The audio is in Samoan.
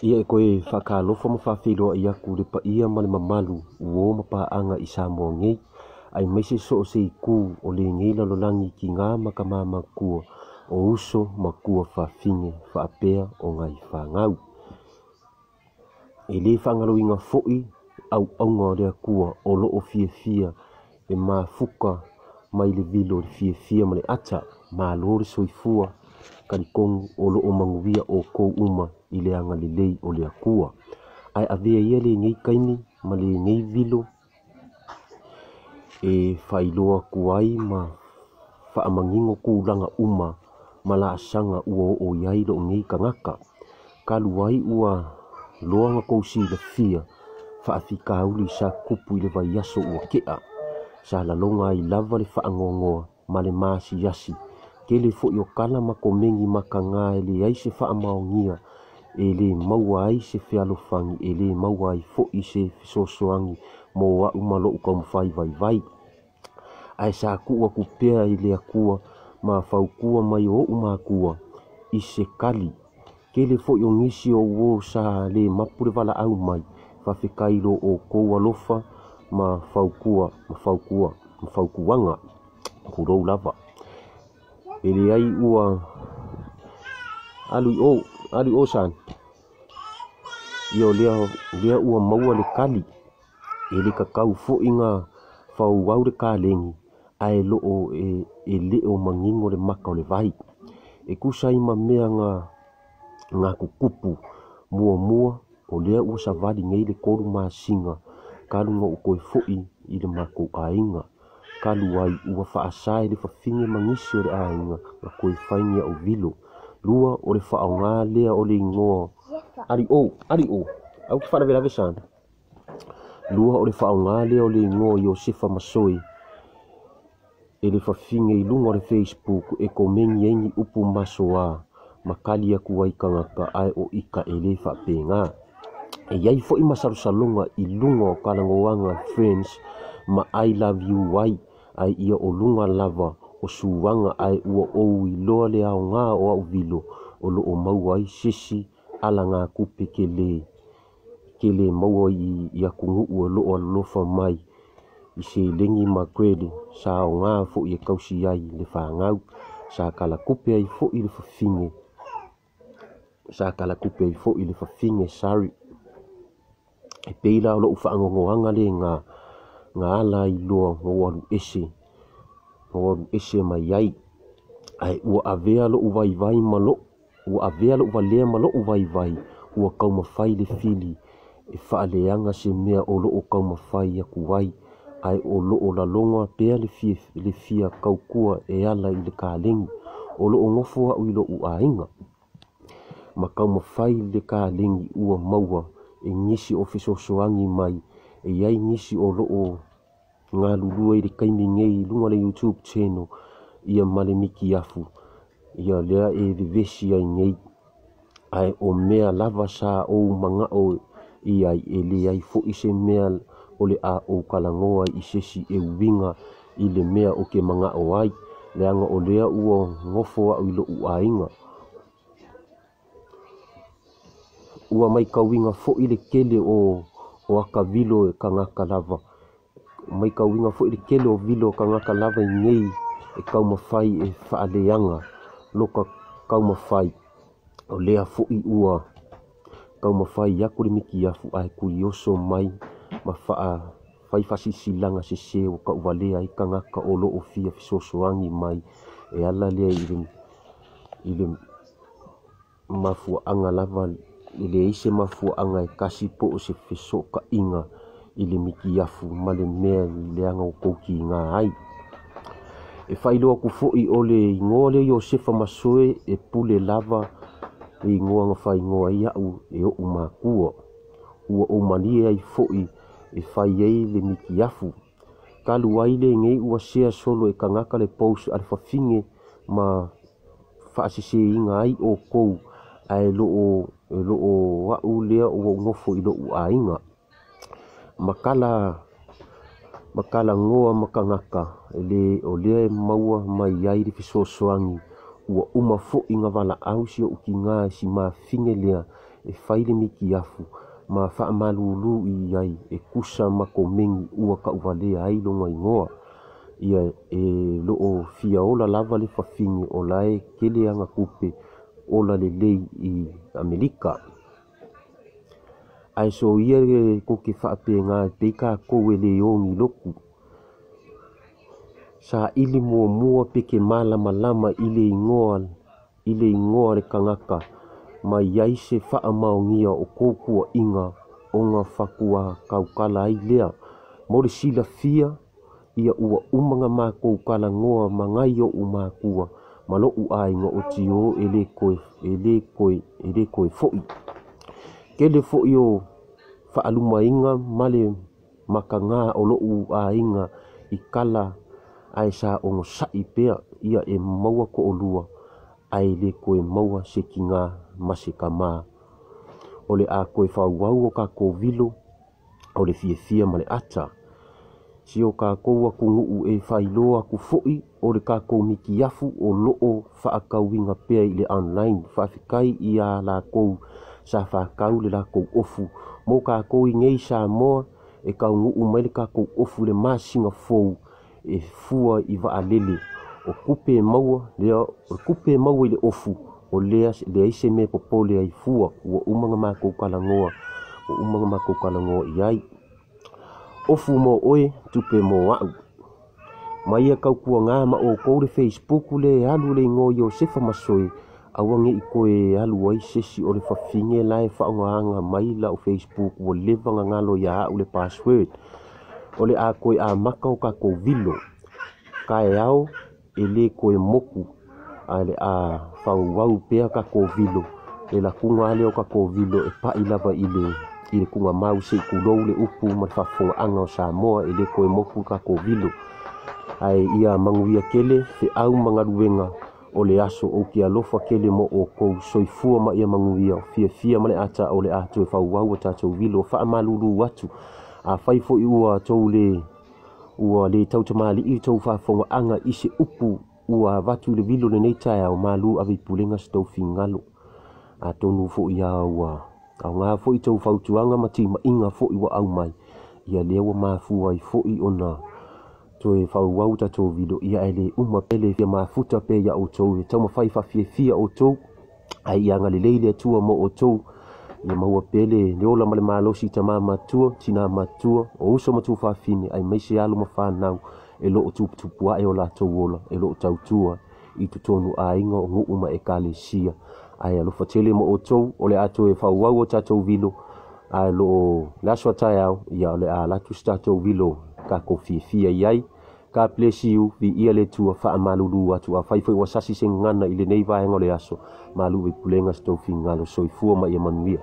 Ia e koe faakalofa ma faafeiloai atu le paia ma le mamalu uo ma paaga i Samoa nei, aemaise so o se itu o lenei lalolagi tiga ma tama matutua, o uso ma tua fafine faapea o nai fanau. E le faagaloina foi auauna o le Atua o loo fiafia e mafuta mai le vilo i le fiafia ma le ata. Malo le soifua, talitonu o loo manuia outou uma i le agalelei o le Atua. Ae avea ia lenei taimi ma lenei vilo e faailoa atu ai ma faamanino tulaga uma ma laasaga ua oo i ai lou nei tagata. Talu ai ua loa na tou silafia faafitauli sa tupu i le vaiaso ua tea, sa lalona ai lava le faanoanoa ma le maasiasi. Tele foi o tala ma komeni mataga e leai se faamaonia, e le maua ai se fealofani, e le maua ai foi se fesoasoani mo au ma lou taumafai vaivai. Ae sa tuu atu pea i le Atua ma fautua mai o ou matua i se tali. Tele foi o nisi o uo sa le mapu le valaau mai, faafetai i lo outou alofa ma fautua ma fautua ma fautuaga, tulou lava. E leai ua alu i o, alu i o san. Ia o lea ua maua le tali, e le tatau foi na fauau le kaleni, ae loo e le o manino le maka o le vai. E tusa ai ma mea na tutupu muamua, o lea ua savali nei le 3 masina talu na ou toe foi i le matou aiga. Talu ai ua faasae le fafine ma nisi o le aiga na toe fai ni au vilo. Lua, o le faaaoga lea o le igoa ali o, ali o, au te faalavelave sana. Lua, o le faaaoga lea o le igoa Iosefa Masoe e le fafine i luga o le Facebook e komeni ai ni upu masoa ma kali atu ai tagata, ae o ita e le faapena. E iai foi masalosaloga i luga o talanoaga Friends ma I love you ai, ae ia o luga lava o suaga, ae ua ou iloa le aoga o au vilo o loo maua ai sesi alagatupe ke le maua i atunuu o loo alolofa mai i seleni ma kuele sa aoga foi e tausi ai le fanau. Sa kalakupe ai foi le fafine, sa kalakupe ai foi le fafine, sorry. E pei la o lou faanoanoaga le nga ala ai loa na ou alu ese, na ou alu ese mai ai. Ae ua avea lou vaivai ma lou, ua avea lou valea ma lou vaivai, ua taumafai le fili e faaleaga se mea o loo taumafai atu ai, ae o loo lalona pea le fia tautua e ala i le kaleni. O loo nofo au i lou aiga ma taumafai le kaleni ua maua e nisi o fesoasoani mai, e iai nisi o loo galulue i le taimi nei i luga o le YouTube channel ia ma le mikiafu ia lea e vevesi ai nei. Ae o mea lava sa ou manao i ai, e leai foi se mea o le a ou talanoa i sesi e uiga i le mea o ke manao ai, leaga o lea ua nofo au i lou aiga. Ua maitauina foi le tele o akavilo e tagata lava, maitauina foi le tele o vilo o tagata lava i nei e taumafai e faaleaga loka taumafai. O lea foi ua taumafai atu le mikiafu ae tuioso mai ma fai fasilasilaga sese ua tauvalea ai tagata o loo fia fesoasoani mai e ala lea i le mafuaaga lava, e leai se mafuaaga e tasi po o se fesootaiga i le mikiafu ma le mea leaga o tou kiga ai. E faailoa atu foi o le igoa lea Iosefa Masoe e pule lava le igoa na faaigoa ai au e ou matua. Ua ou malie ai foi e fai ai le mikiafu. Talu ai lenei ua sea solo e tagata le post a le fafine ma faaseseiga ai outou, ae loo au lea ua ou nofo i lou aiga. Makala goa ma tagata o lea e maua mai ai le fesoasoani. Ua uma foi na valaau si ou tiga e si mafine lea e fai le mikiafu ma faamalulu i ai e tusa ma komeni ua tauvalea ai lona igoa. Ia e loo fia ola lava le fafine o la e tele ana tupe ola lelei i Amerika. Ae soia le tou te faapena e pei tatou e le o ni lotu. Saili muamua pe te malamalama i le igoa i le igoa le tagata ma i ai se faamaonia o tou tuuaiga ona faatoa tautala ai lea. Mo le silafia ia ua uma ona matou talanoa ma nai o'u matua ma lo'u aiga o Tio e le toe e le toe e le toe fo'i. Tele fo'i o faalumaina ma le mataga o lo'u aiga i tala ae sa onosai pea ia e maua to'alua ae le toe maua se tinā ma se tamā. O le a toe faaauau o tatou vilo o le fiafia ma le ata. Si o tatou atunuu e faailoa atu fo'i o le tatou mikiafu o loo faatauina pea i le online. Faafetai ia latou sa fatau le latou ofu mo tatou i nei Samoa e taunuu mai le tatou ofu i le masina fou e fua i vaalele. O tupe e maua lea o le tupe e maua i le ofu o lea leai se mea e popole ai fua ua uma ona matou talanoa ua uma ona matou talanoa i ai. Ofu mo oe, tupe mo a'u. Ma ia tautuaga ma outou le Facebook le alu le igoa o Iosefa Masoe aua ne i toe alu ai se isi o le fafine la e faaaogaina mai lau Facebook ua leva ona galo ia a'u le password. O le a toe amata o tatou vilo. Taeao e le toe motu ae le a faaauau pea tatou vilo. Le latuga lea o tatou vilo e pai lava i le tugamau se i tulou le upu ma le faafofogaaga o Samoa e le toe motu tatou vilo. Ae ia manuia tele feau ma galuega o le aso ou te alofa tele mo outou soifua ma ia manuia fiafia ma le ata o le a toe faaauau o tatou vilo. Faamalulu atu afai foi ua tou le ua le tautamalii tou faafofogaaga i se upu ua avatu i le vilo lenei taeao malu ave i pulega se tou finagalo. Atonu foi ia ua aoga foi tou fautuaga ma timaiga foi ua aumai ia lea ua mafua ai foi ona toe faaauau tatou vilo ia ae le uma pe le fia mafuta pea ia outou e taumafai faafiafia outou ae ia agalelei le Atua mo outou ia maua pea le ola ma le malosi i tama matua, tina matua, o uso ma tuafafine aemaise alo ma fanau e loo tuputupu ae o latou ola e loo tautua i totonu aiga o nuu ma ekalesia. Ae alofa tele mo outou o le a toe faaauau o tatou vilo ae loo le aso a taeao ia o le a alu atu se tatou vilo tatou fiafia i ai. God bless you, viia le Atua faamalulu atu afai foi ua sasi se gagana i lenei vaega o le aso malu i pulega se tou finagalo soifua ma ia manuia.